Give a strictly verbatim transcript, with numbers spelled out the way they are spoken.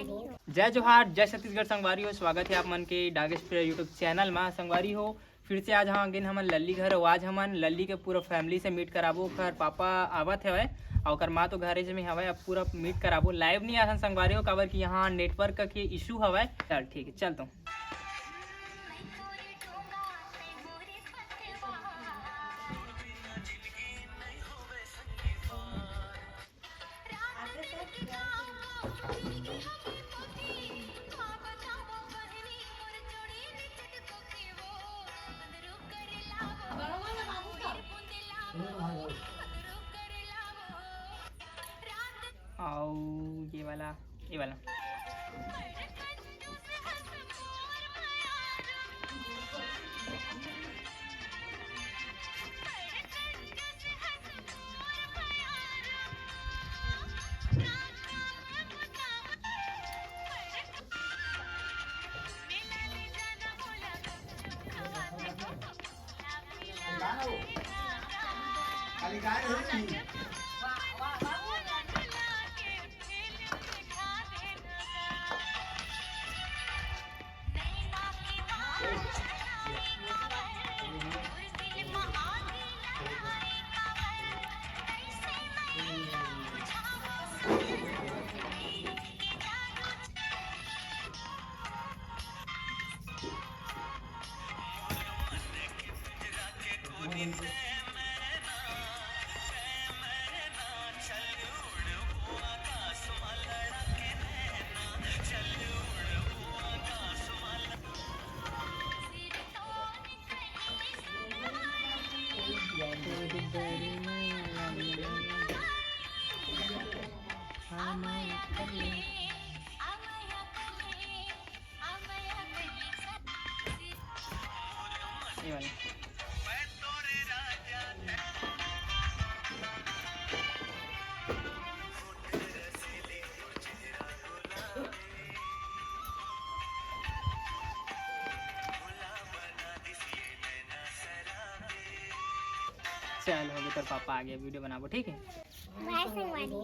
जय जोहार, जय छत्तीसगढ़ संगवारी हो। स्वागत है आप मन के डागेश प्रिया YouTube चैनल मा। संगवारी हो, फिर से आज हम आ गेन हमन लल्ली घर। अउ आज हमन लल्ली के पूरा फैमिली से मीट कराबो। ओकर पापा आवत हवय अउ ओकर माँ तो घरे में हवय। अब पूरा मीट कराबो, लाइव नहीं आसन संगवारी हो, काबर कि यहाँ नेटवर्क के इशू हवय। चल ठीक है, चल तो। अउ ये वाला, ये वाला। ये वाला। चल, हो गया, तोर पापा आ गया, वीडियो बनाबो, ठीक है? बाय संगवारी हो।